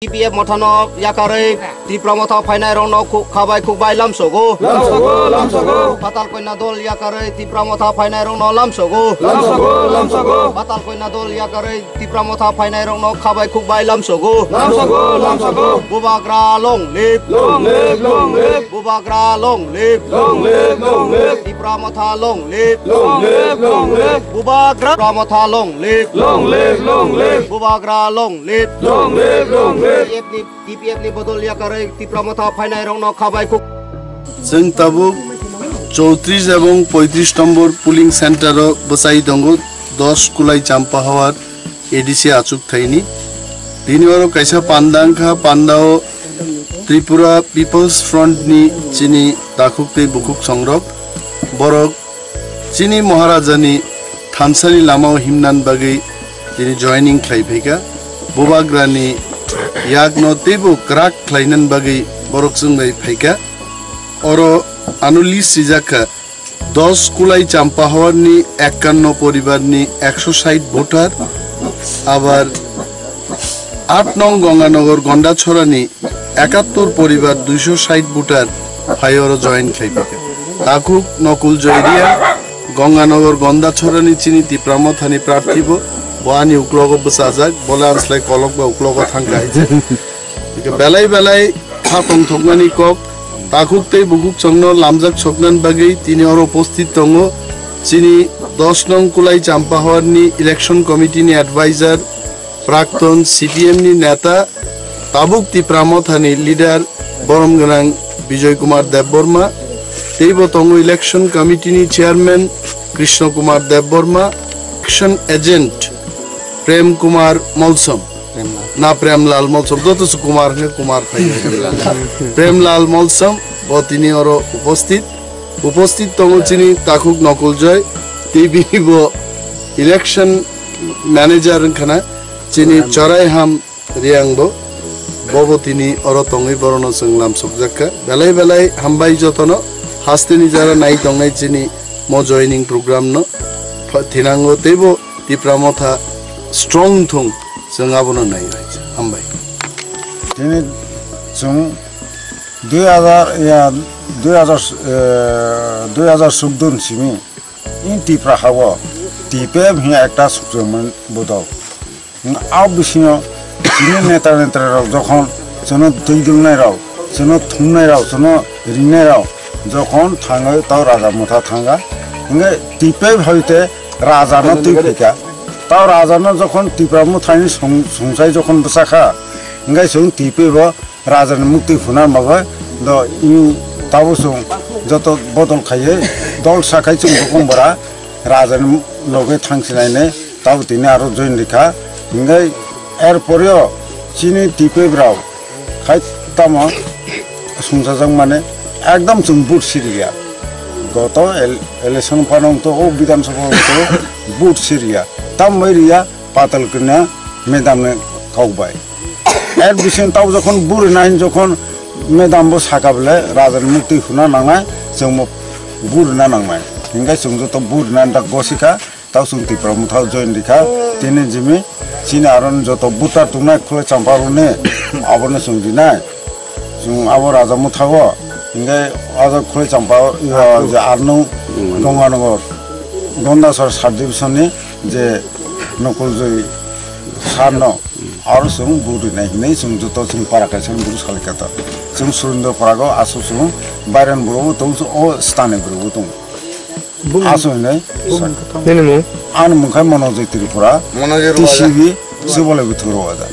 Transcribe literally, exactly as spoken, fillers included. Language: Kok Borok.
T P F mothano yakarwi Tipra motha phainairokno khu-, khabai khukbai lamsogo. Lamsogo, lamsogo. Patal Koina dol yakarwi Tipra motha phainairokno lamsogo. Lamsogo, lamsogo. Patal Koina dol yakarwi Tipra motha phainairokno khabai khukbai lamsogo. Lamsogo, lamsogo. Bubagra long live. Long live, long live. Bubagra long live. Long live, long live. Tipra motha long live. Long live, long live. Bubagra Tipra motha long live. Long live, long live. Bubagra long live. Long live, long live. T P F ni, T P F ni bodol yakarwi Tipra motha phainairokno khabai khuk. Chwng tabuk chowtris ebong poitris nombor polling center o bwchai tongo, dos Kulai Champahawar A D C achuk thaini. Tini oro kaisa panda wngkha, panda o Tripura People's Front ni chini takhuk tei bukhuk songrok. Borok chini Maharaja ni thansani lama o himnan bagwi tini joining khlai phaikha. Bubagra ni yak no teibo kwrak khlainan bagwi borok chwng bai phaikha. Oro ano list sijak kha. Dos Kulai Champahawar ni ekkanno poribar ni ekso sait voter, abar aat nong Gonganagar Gondachora ni ekattor poribar duiso sait voter phai oro join khlai phaikha. Takhuk Nokul Joy Reang, Gonganagar Gondachora ni chini Tipra motha ni prarthi bo, bo ani uklogo bwchajak, bole ang slai kolok ba uklogo thangkha hai je. Belai belai kha tongthoknani kok, takhuk tei bukhuk chwngno lamjak soknani bagwi tini oro upasthit tongo chini dos nong Kulai Champahawar ni election committee ni advisor, prakton C P M ni neta, tabuk Tipra motha ni leader borom gwnang Bijoy Kumar Debbarma, teibo tongo election committee ni chairman Krishna Kumar Debbarma, election agent Prem Kumar Molsom. Premlal. Na Premlal Molsom, joto se Kumar hwnkhe Kumar phai. Premlal. Premlal Molsom, bo tini oro upasthit. Upasthit tongo chini takhuk Nokul Joy, tei bini bo election manager wngkhana, chini Prem. Choraiham Reang bo, bo bo tini oro tongwi borokno chwng lamsokjak kha. Belai belai hambai jotono, hasteni jara nai tongnai chini mo joining program no pha-, thinango teibo Tipra motha strong thung, chwng abono nai bai. Hambai. Tini chwng dui hazar, ya, dui hazar, eh, dui hazar chuddo ni simi in Tipra hao T P F hwnwi ekta sukjamani bodol. A bisingo chini neta netra rok jokhon chwngno twi dwlnai rok, chwngno thumnai rok, chwngno rinai rok jokhon thangwi tao raja motha thanga, hwnkhe T P F hoite raja no twi phaikha. Tao raja no jokhon Tipra mothani song-, songchai jokhon bwsakha, hwnkhe chwng T P F o raja ni mukti phuna bagwi do in tabo chwng joto bodol khaiwi dol sakhai chwng jokhon bora raja ni loge thangsinai ne tabo tini aro join rikha. Hwnkhe er poreo chini T P F rok khai tamo songchajak mane ekdom chwng vote siriya. Goto el-, election phano wngto o Bidhan Sabha wngto vote siriya. Tambai riya Patal Kanya madam ni kok bai. Er bising tao jokhon vote rina hin jokhon madam bo saka bole raja ni mukti huna nangnai, chwng bo vote rina nangnai. Hwnkhe chwng joto vote rina da gosika. Tao chwng Tipra Motha join rikha, tini jimi chini aron joto buta tongnai khulai champa rokni abono chwng rinai. Chwng abo Raja Motha o, hingke abo khulai champa o, je arno Gonganagar, Gandachara sub division ni je Nokol Joy sir no, aro chwng vote rinai hinwi chwng joto chwng para kaisa buru salai kha ta. Chwng Surendra Para o aswk chwng Bairan boro bo tong, o Stani boro bo tong. Bung Aswk hinwi. Bung mung kwthang. Nini mung? Ani mung khai Manoj Tripura, Manoj Tripura. T C B, Subalai Buthur Raja.